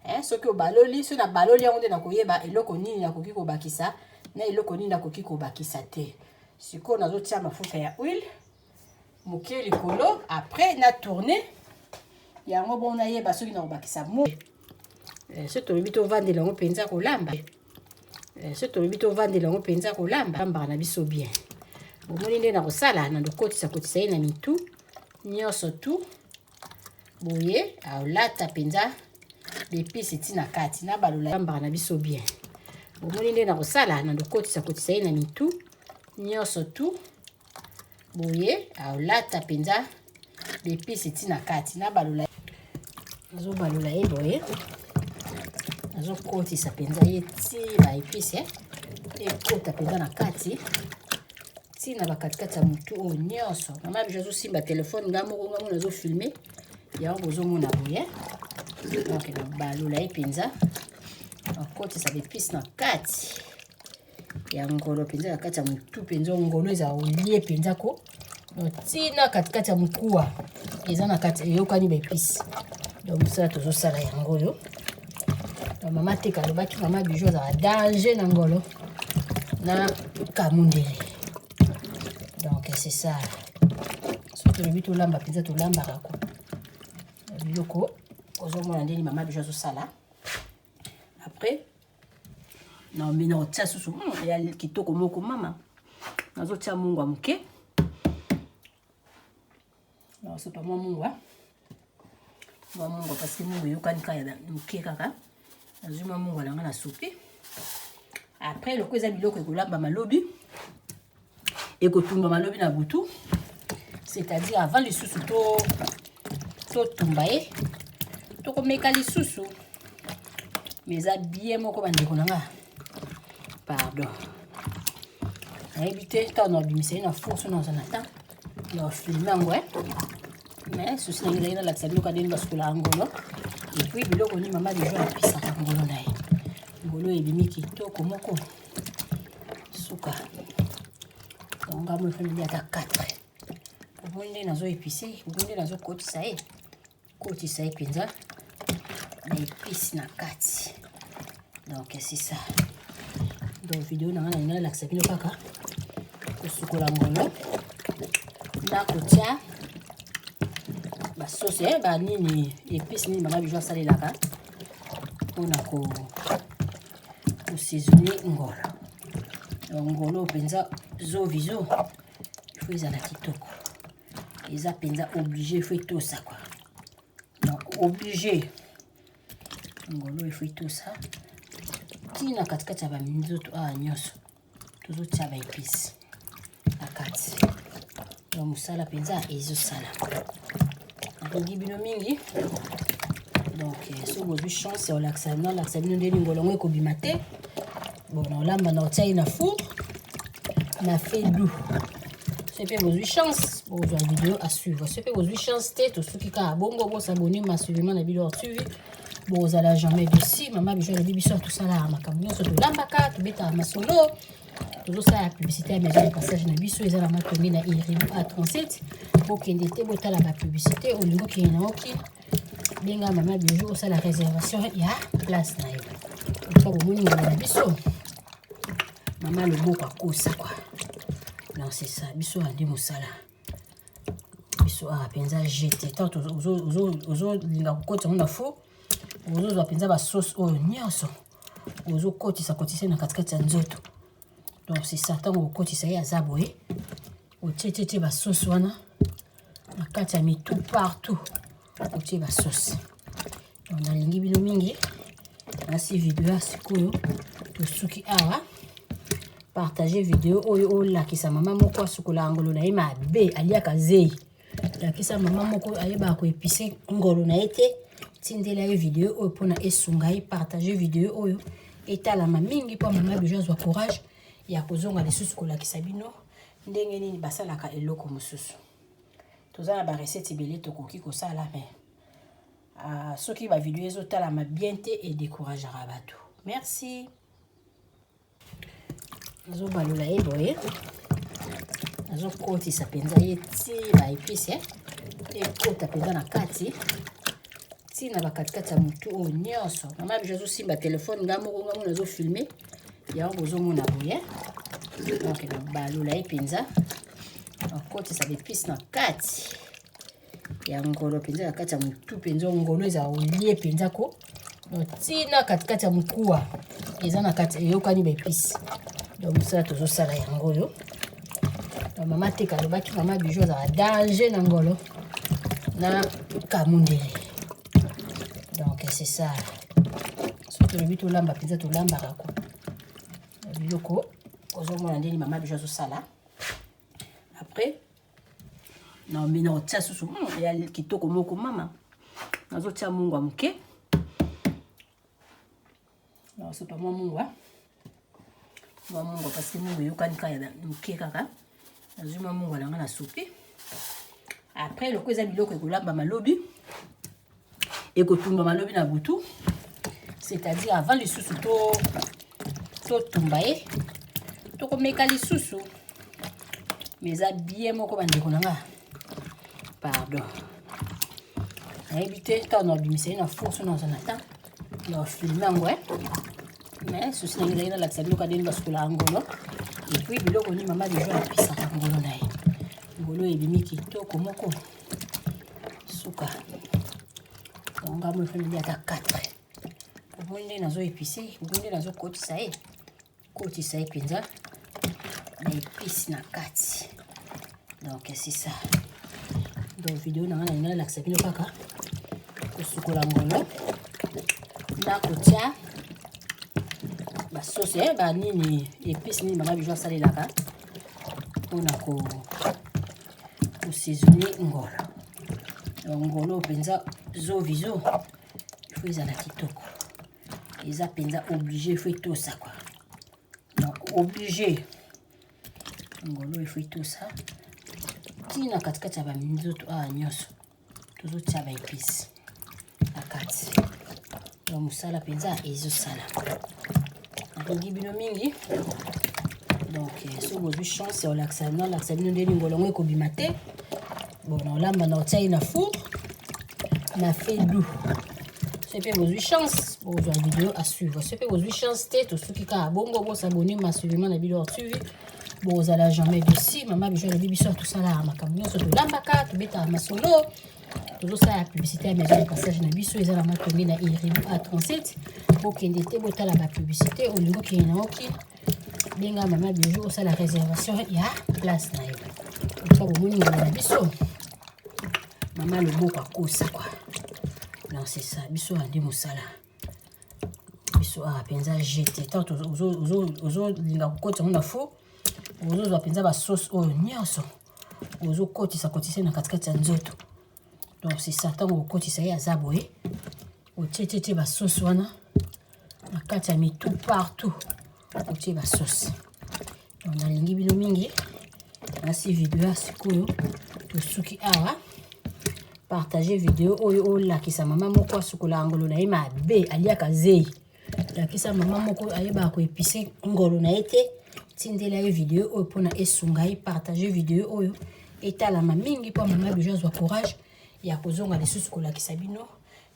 hein? Soki obaloli, soki nabaloli yango nde nakoyeba eloko nini nakoki kobakisa na eloko nini nakoki kobakisa te. Sikoyo nazotia mafuta ya huile moke likolo, après na tourner yango bongo nayeba soki nakobakisa mo. Soki tolobi tovandela yango mpenza kolamba, soki tolobi tovandela yango mpenza kolamba, lambaka na biso bien. Bomoni nde nakosala, na lokotisa kotisa ye na mitu nyonso tu boye, aolata mpenza bepisi ti na kati, nabalola lambaka na biso bien. Bomoni nde nakosala, na lokotisa kotisa ye na mitu nyonso tu boye, aolata mpenza bepisi ti na kati, nabalola, nazobalola ye boye, nazokotisa mpenza ye ti ba epise ekota mpenza na kati, ti na bakatikati ya motu oyo nyonso. Mama Bijou azosimba telefone, nga moko nazofilme yango, bozomona boye. Donc nabalola ye mpenza, nakotisa bepise na kati ya ngolo mpenza, na kati ya motu mpenza. Ngolo ezala olie mpenza ko ntina katikati ya mokuwa eza na kati, eyokani baepise. Donc mosala tozosala yango oyo. Donc mama teka alobaki mama Bijou azala danger na ngolo na kamundele. Donc c'est ça, soki tolobi tolamba mpenza, tolambaka ko biloko. Ozomona ndeni mama Bijou azosala. Après naombi nakotia susu ya kitoko moko. Mama nazotia mungwa moke, nakosopa mwa mungwa. Mwa mungwa parce que mungwa eyokani kaka ya moke kaka. Nazwi mwa mungwa na nga na sopi. Après loko eza biloko ekolambama lobi, ekotumbama lobi na butu, c'est-à-dire avant lisusu to totumba ye, tokomeka lisusu. Mais eza bien moko bandeko na nga. Pardon. Nayebi te ntango nabimisa ye na four so naza na temps ya filme yango eh. Mais susi na ngai ezalaki nalakisa biloko ndenge basukolaka ngolo epuis biloko nini mama deja apisaka ngolo na ye. Ngolo ebimi kitoko moko suka. Donc ngai moko efandi ata 4. Omoni ndenge nazo epise, omoni ndenge nazokotisa ye, kotisa ye mpenza na epise na kati. Donc c'est ça. Donc vidéo na ngai nalingi nalakisa bino kaka kosukola ngolo na kotia basauce eh, banini épice nini mama Bijou asalelaka mpona kosaisonner ngolo. Donc ngolo mpenza zovizo il faut ezala kitoko, eza mpenza obligé, il faut etosa quoi. Donc obligé ngolo il faut etosa ntina katikati ya baminzoto awa nyonso tozotia ba épice na kati. Donc mosala mpenza ezosala. Nalingi bino mingi. Donc soki bozwi chance ya kolakisa, nalakisa bino ndenge ngolo yango ekobima te. Bon, naolamba na otia ye na four na feu doux. Soki mpe bozwi chance, bozwa vidéo à suivre. Soki mpe bozwi chance te, tosuki kaka bongo. Bosabone massivement na bino suivi, bozala jamais déçu. Mama Bijou alobi biso tosalaka makambo nyonso, tolambaka, tobetaka masolo, tozosala publicité ya maison de passage na biso. Eza na Matonge na Iribu A37. Bokende te, botala bapublicité. Olingi okende na oki, benga mama Bijou, osala réservation ya place na yo. Oka bomoni ngolo na biso, mama loboko akosa quoi. Non, c'est ça, biso ande mosala biso awa mpenza jete. Ntango ozolinga kokotisa ngo na four, ozozwa mpenza basauce oyo nyonso, ozokotisa kotisa na katikati ya nzoto. Donc c'est ça. Ntango okotisa ye aza boye, otie tie tie basauce wana na kati ya mitu partout, otie basauce. Donc nalingi bino mingi. Nasi video ya sikoyo tosuki awa. Partage video oyo, olakisa mama moko asukolaka ngolo na ye mabe, aliaka zei. Lakisa mama moko ayebaka koepise ngolo na ye te, tindela ye video oyo mpona esunga ye. Partage video oyo etalama mingi mpo mama Bijou azwa courage ya kozonga lisusu kolakisa bino ndenge nini basalaka eloko mosusu. Toza na barecette ebele tokoki kosala, mais soki bavideo ezotalama bien te, edécourageaka bato. Merci. Nazobalola ye boye, nazokotisa mpenza ye ti baépice ekota mpenza na kati, ntina bakatikati ya motu oyo nyonso. Mama Bijou azosimba telefone, nga moko nga moko nazofilme yango, bozomona boye. Donc nabalola ye mpenza, nakotisa baépice na kati ya ngolo mpenza, na kati ya motu mpenza. Ngolo ezala olie mpenza ko ntina katikati ya mokuwa eza na kati, eyokani baépice. Donc mosala tozosala yango oyo. Mama Teka alobaki mama Bijou azala danger na ngolo na kamundele. Donc c'est ça. Soki tolobi tolamba mpenza, tolambaka ko biloko ozomona ndeni mama Bijou azosala. Après naomina kotia susu ya kitoko moko. Mama nazotia mungwa moke, nakosopa mwa mungwa, mwa mungwa parce que mungwa eyokani kaka ya moke kaka. Nazwi mwa mungwa na nga na sopi. Après loko eza biloko ekolamba malobi, ekotumba malobi na butu, c'est-à-dire avant lisusu totumba ye, tokomeka lisusu. Mais eza bien moko bandeko na nga. Pardon. Nayebi te ntango nabimisa ye na four so naza na temps ya filme yango, mais susi na ngai ezalaki nalakisa biloko ndenge basukolaka ngolo epuis biloko nini mama Bijou apisaka ngolo na ye. Ngolo ebimi kitoko moko suka. Donc ngai moko efandi ata 4. Omoni ndenge nazo épice, omoni ndenge nazokotisa ye, kotisa ye mpenza na épice na kati. Donc c'est ça. Donc vidéo na ngai nalingi nalakisa bino kaka. Kosukola ngolo na kotia basauce eh, banini epice nini mama Bijou asalelaka mpona ko kosaisonne ngolo. Donc ngolo mpenza zovizo il faut ezala kitoko, eza mpenza oblige, il faut etosa quoi. Donc oblige ngolo il faut etosa ntina katikati ya baminzoto awa nyonso tozotia ba epice na kati. Donc mosala mpenza ezosala, nalingi bino mingi. Donc soki bozwi chance ya olakisa, nalakisa bino ndeni ngolo yango ekobima te. Bon, naolamba na otia ye na four na fait doux. Soki mpe bozwi chance, bozwa video à suivre. Soki mpe bozwi chance te, tosuki kaka bongo. Bosabone massivement na Bidor TV, bozala jamais déçu. Mama Bijou alobi biso tosalaka makambo nyonso, tolambaka, tobetaka masolo, tozosala publicité ya maison de passage na biso. Eza na Matonge na Iribu A37. Bokende te, botala bapublicité. Olingi okende na oki, benga mama Bijou, osala réservation ya place na yo. Otika bomoni ngolo na biso, mama loboko akosa quoi. Non, c'est ça, biso ande mosala biso awa mpenza jete. Ntango ozolinga kokotisa ngo na four, ozozwa mpenza basauce oyo nyonso, ozokotisa kotisa na katikati ya nzoto. Donc c'est ça, ntango okotisa ye aza boye, otie tie tie basauce wana na kati ya mitu, partout otie basauce. Donc nalingi bino mingi. Nasi video ya sikoyo tosuki awa. Partage video oyo, olakisa mama moko asukolaka ngolo na ye mabe, aliaka zei. Lakisa mama moko ayebaka koepise ngolo na ye te, tindela ye video oyo mpona esunga ye. Partage video oyo, etalama mingi mpo mama Bijou azwa courage ya kozonga lisusu kolakisa bino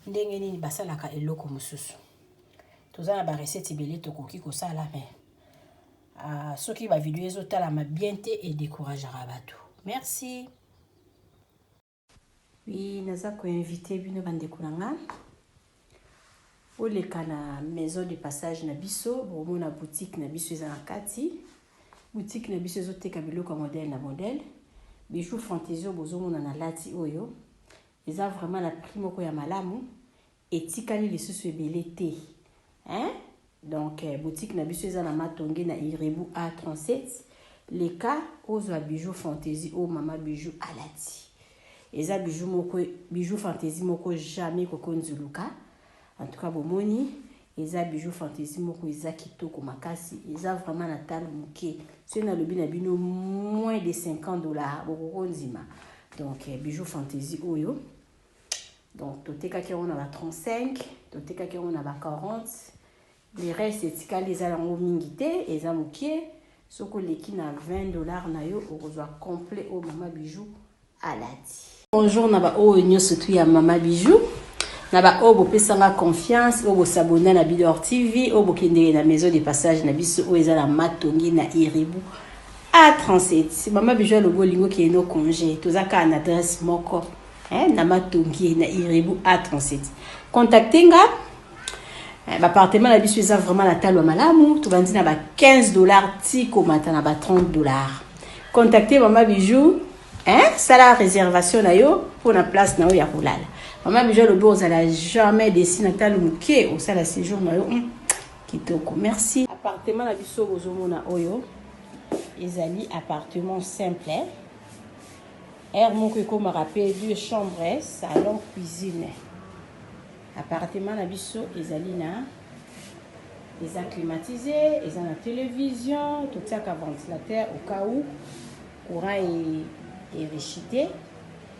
ndenge nini basalaka eloko mosusu. Toza na barecette ebele tokoki kosala, mais soki bavideo ezotalama bien te, edécourageaka bato. Merci. Oui, naza koinvite bino, bandeko na nga, oleka na maison de passage na biso. Bomona boutique na biso eza na kati. Boutique na biso ezoteka biloko ya modèle na modèle. Bijou fantaisie oyo bozomona na lati oyo eza vraiment na prix moko ya malamu, etikali lisusu ebele te, hein? Donc boutique na biso eza na Matonge na Irebu A37. Leka ozwa bijou fantaisie oyo mama Bijou alati. Eza bijou moko, bijou fantaisie moko jamais kokonzuluka. En tout cas bomoni, eza bijou fantaisie moko eza kitoko makasi, eza vraiment na talo moke. Soki nalobi na bino moins de 50 $ bokokondima. Donc bijou fantaisie oyo, donc totekaki yango na ba 35, totekaki yango na ba 40. Le reste etikali eza yango mingi te, eza mokie. Soki oleki na 20 $ na yo, okozwa complet oyo mama Bijou alati. Bonjour na baoyo nyonso tu ya mama Bijou, na baoyo bopesanga confiance, oyo bosabona na Bidor TV, oyo bokendeke na maison de passage na biso oyo eza na Matongi na Iribu A37. Mama Bijou alobi olingi okende no congé, toza kaka na adresse moko, eh, na Matongi na Iribu A37. Contacte nga. Baappartement na biso eza vraiment na talo ya malamu, tobandi na ba 15 $ ti komata na ba 30 $. Contacte mama Bijou, hein? Sala réservation na yo mpona place na yo ya kolala. Mama Bijou alobi ozala jamais déçu na talo moke, osala séjour na yo kitoko. Merci. Appartement na biso bozomona oyo ezali appartement simple, eh? Aire moko ekomaka mpe deux chambres, salon, cuisine. Appartement na biso ezali na, eza climatisé, eza na télévision, totiaka ventilateur au cas où courant erechite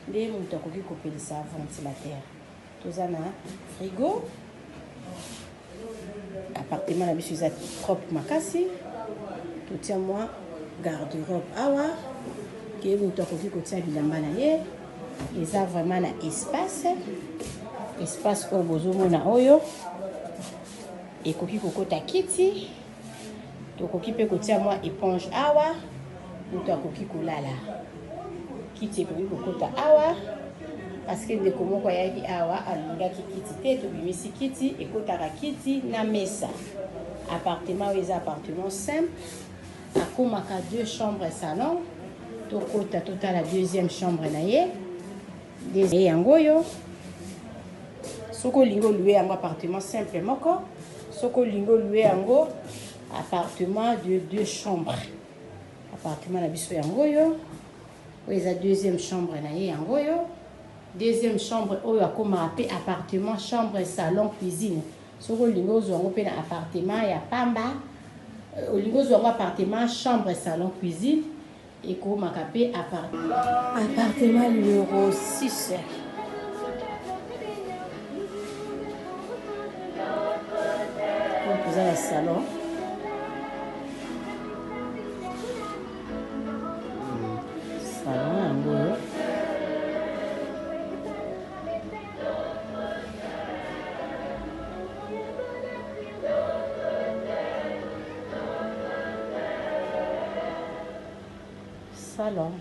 nde moto akoki kopelisa ventilateur. Toza na frigo. Appartement na biso eza propre makasi. Totia mwa garde-robe awa ke moto akoki kotia bilamba na ye. Eza vraiment na espace. Espace oyo bozomona oyo ekoki kokota kiti, tokoki mpe kotia mwa éponge awa, moto akoki kolala. Kiti ekoki kokota awa parce que ndeko moko ayaki awa, alingaki kiti te, tobimisi kiti, ekotaka kiti na mesa. Appartement oyo eza appartement simple, akomaka deux chambres, salon. Tokota totala deuxième chambre na ye. Ye yango oyo. Soki olingi oloue yango appartement simple moko, soki olingi oloue yango appartement de deux chambres. Appartement na biso yango oyo, oyo eza deuxième chambre na ye yango oyo. Deuxième chambre oyo akomaka mpe appartement chambre salon cuisine. Soki olingi ozwa yango mpe na appartement ya pamba, euh, olingi ozwa yango appartement chambre salon cuisine ekomaka mpe appartement numéro 6. Toza na salon. Salon yango oyo. Salon.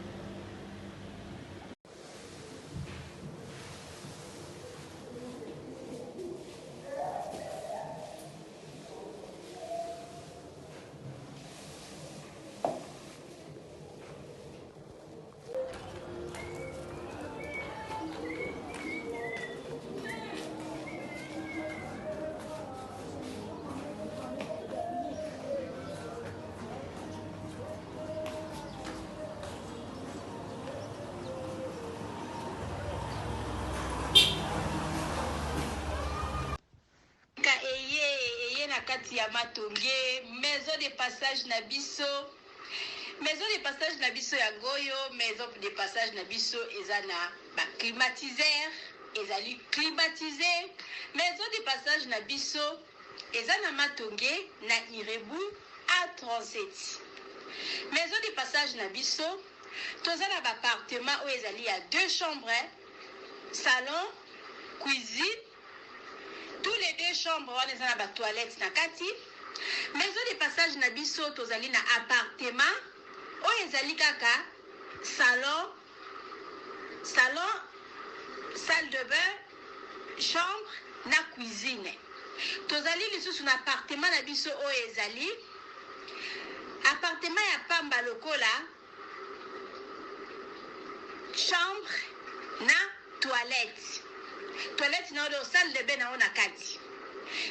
Ka eye eye na kati ya matonge maison de passage na biso maison de passage na biso yango oyo maison de passage na biso eza na ba climatiseur ezali climatise maison de passage na biso eza na matonge na irebu A37 maison de passage na biso toza na ba appartement oyo ezali ya deux chambres salon cuisine Tous les deux chambres wana eza na ba toilettes na kati. Maison de passage na biso tozali na appartement oyo ezali kaka salon, salon, salle de bain, chambre na cuisine. Tozali lisusu na appartement na biso oyo ezali appartement ya pamba lokola chambre na toilette toilette na yo salle de bain na yo na kati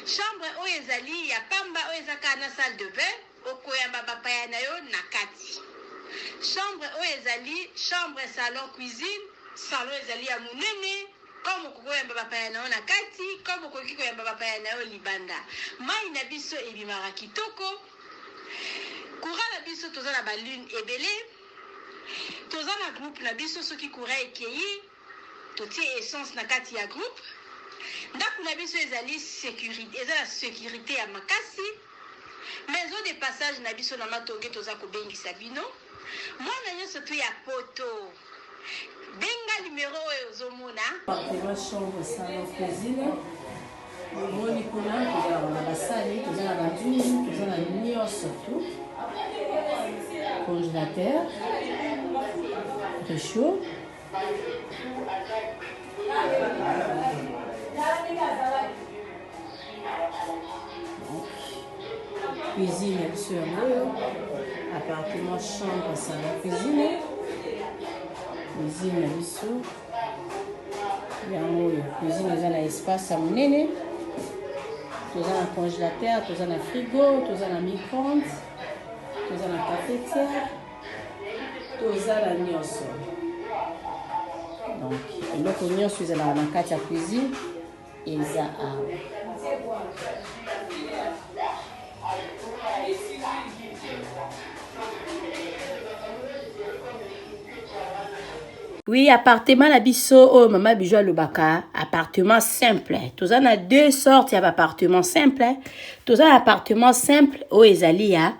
chambre oyo ezali ya pamba oyo eza kaka na salle de bain okoyamba bapaya na yo na kati chambre oyo ezali chambre salon cuisine salon ezali ya monene comme okoki koyamba bapaya na yo na kati comme okoki koyamba bapaya na yo libanda mai na biso ebimaka kitoko Courant na biso toza na ba lune ebele toza na groupe na biso soki courant ekeyi totie essence na kati ya groupe ndaku na biso ezali securite eza na securite ya makasi maison de passage na biso na matonge toza kobengisa bino mwana nyonso tu ya poto Benga numero oyo ozo mona. Appartement chambre salon cuisine omoni kuna tozalaka na basani toza na banzungu toza na nyonso tout congélateur réchaud cuisine ya biso yango oyo appartement chambre salon cuisine cuisine na biso yango oyo cuisine eza na espace ya monene toza na congélateur toza na frigo toza na micro-ondes toza na cafetière toza na nyonso donc eloko nyonso ezalaka na kati ya cuisine eza awa Oui, appartement na biso oyo mama Bijou alobaka appartement simple. Toza na deux sortes ya appartement simple. Toza na appartement simple oyo ezali ya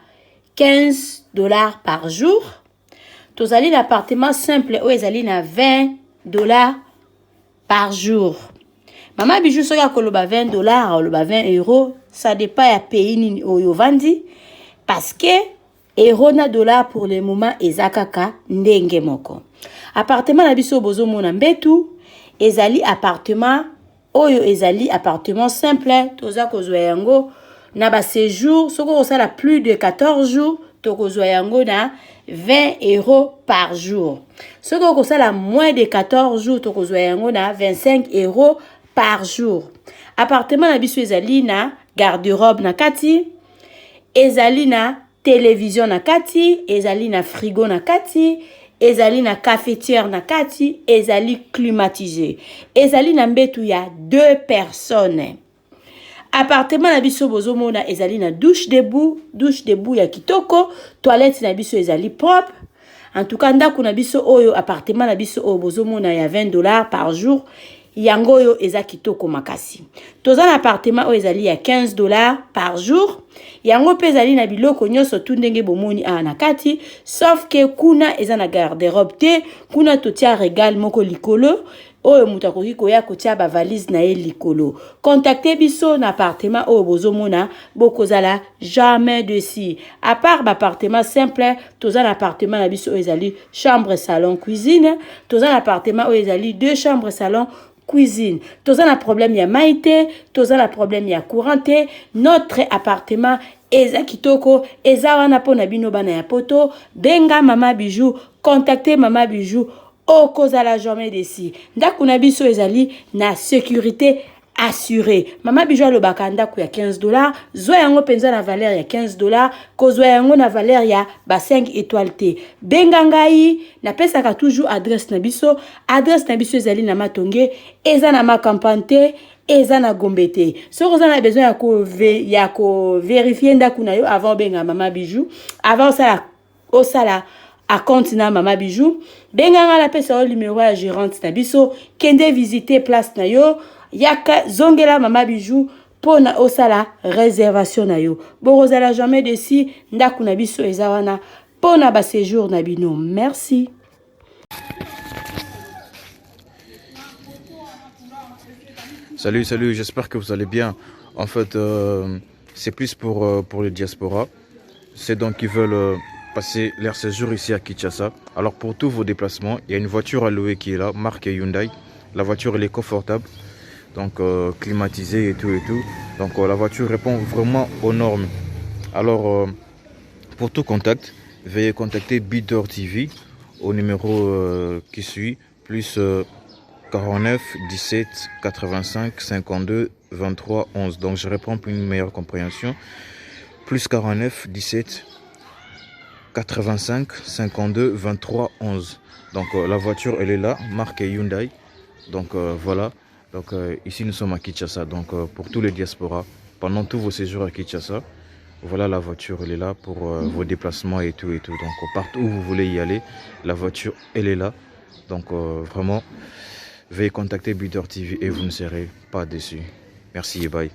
15 dollars par jour. Tozali na appartement simple oyo ezali na 20 dollars par jour. Mama Bijou soki akoloba 20 dollars, akoloba 20 euros, ça dépend ya pays nini oyo ovandi parce que euro na dollar pour le moment eza kaka ndenge moko. Appartement na biso bozomona mbetu ezali appartement oyo ezali appartement simple toza kozwa yango na ba séjour soki okosala plus de 14 jours tokozwa yango na 20 euros par jour soki okosala moins de 14 jours tokozwa yango na 25 euros. par jour. Appartement na biso ezali na garde-robe na kati, ezali na television na kati, ezali na frigo na kati, ezali na cafetière na kati, ezali climatisé. Ezali na mbetu ya deux personnes. Appartement na biso bozomona ezali na douche debout, douche debout ya kitoko, toilette na biso ezali propre. En tout cas ndako na biso oyo, appartement na biso oyo bozomona ya 20 $ par jour, yango oyo eza kitoko makasi. Toza na appartement oyo ezali ya 15 $ par jour, yango mpe ezali na biloko nyonso tu ndenge bomoni awa na kati, sauf que kuna eza na garde-robe te. Kuna totia regale moko likolo oyo moto akoki koya kotia bavalise na ye likolo. Contacte biso na appartement oyo bozomona, bokozala jamais déçus. À part baappartement simple, toza na appartement na biso oyo ezali chambre, salon, cuisine. Toza na appartement oyo ezali deux chambres, salon, cuisine. Toza na problème ya mai te, toza na problème ya courant te. Notre appartement eza kitoko, eza wana mpona bino bana ya Poto. Benga Mama Bijou, contacte Mama Bijou, okozala jamais déçu. Ndako na biso ezali na sécurité assuré. Mama Bijou alobaka ndako ya 15 $, zwa yango mpenza na valeur ya 15 $, kozwa yango na valeur ya ba 5 étoile te. Benga ngai, napesaka toujours adresse na biso. Adresse na biso ezali na Matonge, eza na Macampagne te, eza na Gombe te. Soki oza na besoin ya kovérifier ndako na yo avant obenga Mama Bijou, avant osala acompte na Mama Bijou, benga nga, napesa yo numéro ya gérante na biso. Kende visiter place na yo, yaka zongela Mama Bijou mpona osala réservation na yo. Bokozala jamais déçus. Ndako na biso eza wana mpona baséjour na bino. Merci. Salut, salut, j'espère que vous allez bien. En fait, c'est plus pour les diasporas. C'est donc qui veulent passer leur séjour ici à Kinshasa. Alors pour tous vos déplacements, il y a une voiture à louer qui est là, marque Hyundai. La voiture, elle est confortable, donc climatisée et tout et tout. Donc la voiture répond vraiment aux normes. Alors pour tout contact, veuillez contacter Bidor TV au numéro qui suit, plus 49 17 85 52 23 11. Donc je reprends pour une meilleure compréhension. Plus 49 17 85 52 23 11. Donc la voiture, elle est là, marque Hyundai. Donc voilà. Donc ici nous sommes à Kinshasa. Donc pour tous les diasporas, pendant tous vos séjours à Kinshasa, voilà, la voiture, elle est là pour vos déplacements et tout et tout. Donc partout où vous voulez y aller, la voiture, elle est là. Donc vraiment, veuillez contacter Bidor TV et vous ne serez pas déçus. Merci et bye.